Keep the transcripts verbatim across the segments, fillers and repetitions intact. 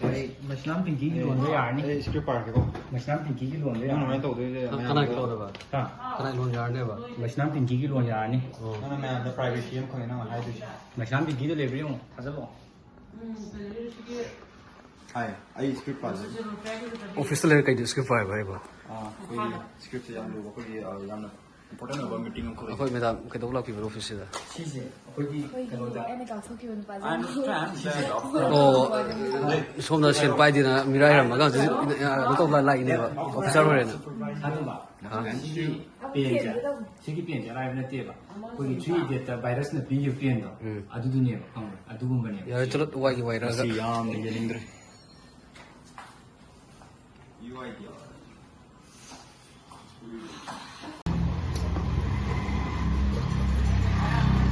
ꯑꯩ ꯃꯁꯂꯥꯝ ꯄꯤꯡꯀꯤꯒꯤ ꯂꯣꯟꯗꯣ ꯌꯥꯔꯅꯤ꯫ ꯑꯩ ꯁꯀ꯭ꯔꯤꯞ ꯄꯥꯔꯛꯀꯦꯀꯣ꯫ ꯃꯁꯂꯥꯝ ꯄꯤꯡꯀꯤꯒꯤ ꯂꯣꯟꯗꯣ ꯀꯅꯥ ꯌꯥꯔꯅꯤ꯫ ꯀꯃꯥꯏꯅ ꯇꯧꯗꯣꯏꯁꯦ? ꯀꯅꯥꯒꯤ ꯃꯌꯥꯝꯗꯣ ꯂꯣꯟꯅꯣꯕ? ꯍꯥ? ꯀꯅꯥꯒꯤ ꯂꯣꯟ ꯌꯥꯔꯅꯦꯕ? ꯃꯁꯂꯥꯝ ꯄꯤꯡꯀꯤꯒꯤ ꯂꯣꯟ ꯌꯥꯔꯅꯤ꯫ ꯑꯣ꯫ ꯅꯪꯅ ꯃꯌꯥꯝꯗ ꯄ꯭ꯔꯥꯏꯚꯦꯁꯤ ꯑꯃꯈꯛꯅꯦ ꯅꯪꯅ ꯍꯥꯏꯗꯣꯏꯁꯦ꯫ ꯃꯁꯂꯥꯝ ꯄꯤꯡꯀꯤꯗꯣ ꯂꯩꯕ꯭ꯔꯥ ꯌꯦꯡꯉꯣ, ꯊꯥꯖꯤꯜꯂꯛꯑꯣ꯫ ꯍꯥꯏ, ꯑꯩ ꯁꯀ꯭ꯔꯤꯞ ꯄꯥꯖꯒꯦ꯫ ꯑꯣꯐꯤꯁꯇ ꯂꯩꯔ ꯀꯩꯗ ꯁꯀ꯭ꯔꯤꯞ ꯄꯥꯏꯕ ꯍꯥꯏꯕ? ꯑꯥ, ꯑꯩꯈꯣꯏꯒꯤ ꯁꯀ꯭ꯔꯤꯞꯁꯦ ꯌꯥꯝ ꯂꯨꯕ, ꯑꯩꯈꯣꯏꯒꯤ, ꯑ, ꯌꯥꯝꯅ ꯏꯝꯄꯣꯔꯇꯦꯟ ꯑꯣꯏꯕ ꯃꯤꯇꯤꯡ ꯑꯃꯈꯛ ꯂꯩ꯫ ꯑꯩꯈꯣꯏ ꯃꯦꯗꯥꯝ ꯀꯩꯗꯧ ꯂꯥꯛꯄꯤꯕꯅꯣ ꯑꯣꯐꯤꯁꯁꯤꯗ? ꯁꯤꯁꯦ ꯑꯩꯈꯣꯏꯒꯤ ꯑꯩꯈꯣꯏꯒꯤ ꯀꯩꯅꯣꯗ ꯑꯩꯅ ꯀꯥꯎꯊꯣꯛꯈꯤꯕ ꯅꯨꯄꯥꯁꯦ꯫ ꯑꯣ, ꯁꯣꯝꯗ ꯁꯦꯟ ꯄꯥꯏꯗꯦꯅ ꯃꯤꯔꯥꯏꯔꯝꯃꯒ ꯍꯧꯖꯤꯛ ꯀꯩꯅꯣ ꯇꯧꯕ ꯂꯥꯛꯏꯅꯦꯕ, ꯑꯣꯐꯤꯁꯔ ꯍꯣꯔꯦꯟ꯫ ꯑꯗꯨꯝꯕ ꯑꯥ꯫ ꯁꯤꯒꯤ ꯄꯦꯟꯁꯦ, ꯁꯤꯒꯤ ꯄꯦꯟꯁꯦ ꯑꯔꯥꯏꯕ ꯅꯠꯇꯦꯕ꯫ ꯑꯩꯈꯣꯏꯒꯤ ꯊ꯭ꯔꯤ ꯏꯗꯤꯌꯠꯇ ꯚꯥꯏꯔꯁꯅ ꯄꯤꯈꯤꯕ ꯄꯦꯟꯗꯣ, ꯎꯝ꯫ ꯑꯗꯨꯗꯨꯅꯦꯕ, ꯈꯪꯕ꯭ꯔꯥ? ꯑꯗꯨꯒꯨꯝꯕꯅꯦꯕ꯫ ꯌꯥꯔꯦ, ꯆꯠꯂꯣ, ꯋꯥꯏꯒꯤ ꯋꯥꯏꯔꯒ꯫ ꯃꯁꯤ ꯌꯥꯝꯅ ꯌꯦꯡꯅꯤꯡꯗ꯭ꯔꯦ꯫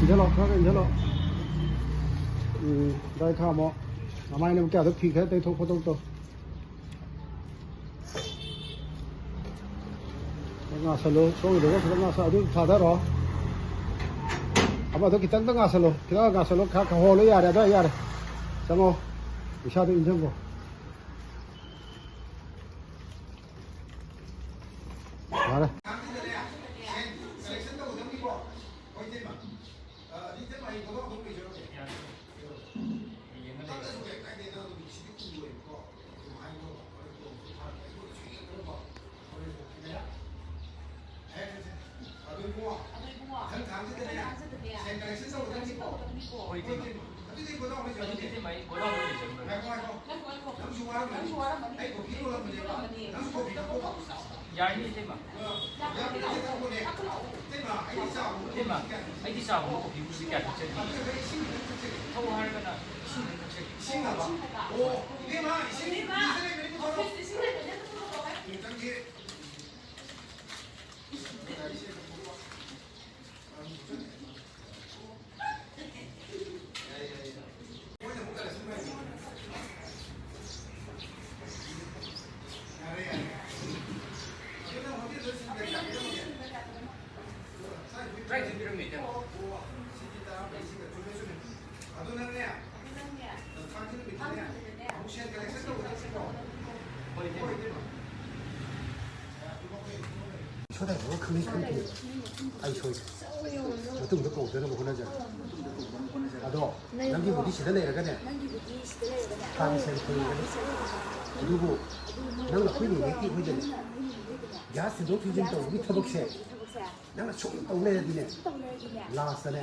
ꯏꯟꯖꯜꯂꯣ, ꯈꯔ ꯏꯟꯖꯜꯂꯣ꯫ ꯎꯝ, ꯗꯥꯏ ꯈꯥꯝꯃꯣ꯫ ꯃꯃꯥꯏꯅ ꯀꯌꯥꯗꯣ ꯐꯤ ꯈꯔ ꯇꯩꯊꯣꯛ ꯈꯣꯠꯇꯣꯛ ꯇꯧ꯫ ꯉꯥꯁꯜꯂꯣ, ꯁꯣꯝꯒꯤꯗꯨꯒ ꯈꯤꯇꯪ ꯉꯥꯁꯜ-, ꯑꯗꯨ ꯊꯥꯗꯔꯣ꯫ ꯑꯃꯗꯣ ꯈꯤꯇꯪꯗ ꯉꯥꯁꯜꯂꯣ, ꯈꯤꯇꯪ ꯉꯥꯁꯜꯂꯣ, ꯈꯔ ꯈꯔ ꯍꯣꯜꯂꯣ, ꯌꯥꯔꯦ, ꯑꯗꯨꯋꯥꯏ ꯌꯥꯔꯦ꯫ ꯆꯪꯉꯣ, ꯏꯁꯥꯗꯣ ꯏꯟꯖꯟꯈꯣ꯫ ꯌꯥꯔꯦ꯫ ꯌꯥꯏꯅꯤ, ꯏꯇꯩꯃ꯫ ꯏꯇꯩꯃ, ꯑꯩꯗꯤ ꯆꯥꯒꯨꯝꯕ ꯀꯣꯐꯤꯒꯨꯝꯕꯁꯤ ꯀꯌꯥ ꯊꯛꯆꯗꯦ꯫ ꯊꯛꯑꯣ ꯍꯥꯏꯔꯒꯅ ꯏꯁꯤꯡ ꯑꯗꯨꯝ ꯊꯛꯆꯩ꯫ ꯏꯁꯤꯡ ꯍꯥꯏꯕ? ꯑꯣ, ꯏꯕꯦꯝꯃ, ꯏꯁꯤꯡ ꯐ꯭ꯔꯤꯖꯇ ꯂꯩꯕꯅꯤ, ꯄꯨꯊꯣꯔꯛꯑꯣ꯫ ꯅꯪꯒꯤ ꯁꯣꯏꯗꯅ ꯈꯪꯅꯩ ꯈꯪꯈꯤꯅꯤ꯫ ꯑꯩ ꯁꯣꯏꯗ꯭ꯔꯦ꯫ ꯃꯇꯨꯡꯗ ꯀꯧꯗꯅꯕ ꯍꯣꯠꯅꯖꯔꯦ꯫ ꯑꯗꯣ ꯅꯪꯒꯤꯕꯨꯗꯤ ꯁꯤꯗ ꯂꯩꯔꯒꯅꯦ꯫ ꯊꯥꯒꯤ ꯁꯦꯟ ꯊꯣꯛꯑꯦ꯫ ꯑꯗꯨꯕꯨ ꯅꯪꯅ ꯑꯩꯈꯣꯏ ꯅꯦꯅꯦꯒꯤ ꯑꯩꯈꯣꯏꯗꯅꯦ꯫ ꯒ꯭ꯌꯥꯁ ꯊꯤꯟꯗꯣꯛ ꯊꯤꯟꯖꯤꯟ ꯇꯧꯕꯒꯤ ꯊꯕꯛꯁꯦ ꯅꯪꯅ ꯁꯨꯝ ꯇꯧ ꯂꯩꯔꯗꯤꯅꯦ꯫ ꯂꯥꯁꯇꯅꯦ꯫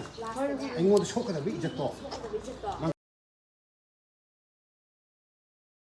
ꯑꯩꯉꯣꯟꯗ ꯁꯣꯛꯀꯗꯕ ꯏꯖꯠꯇꯣ꯫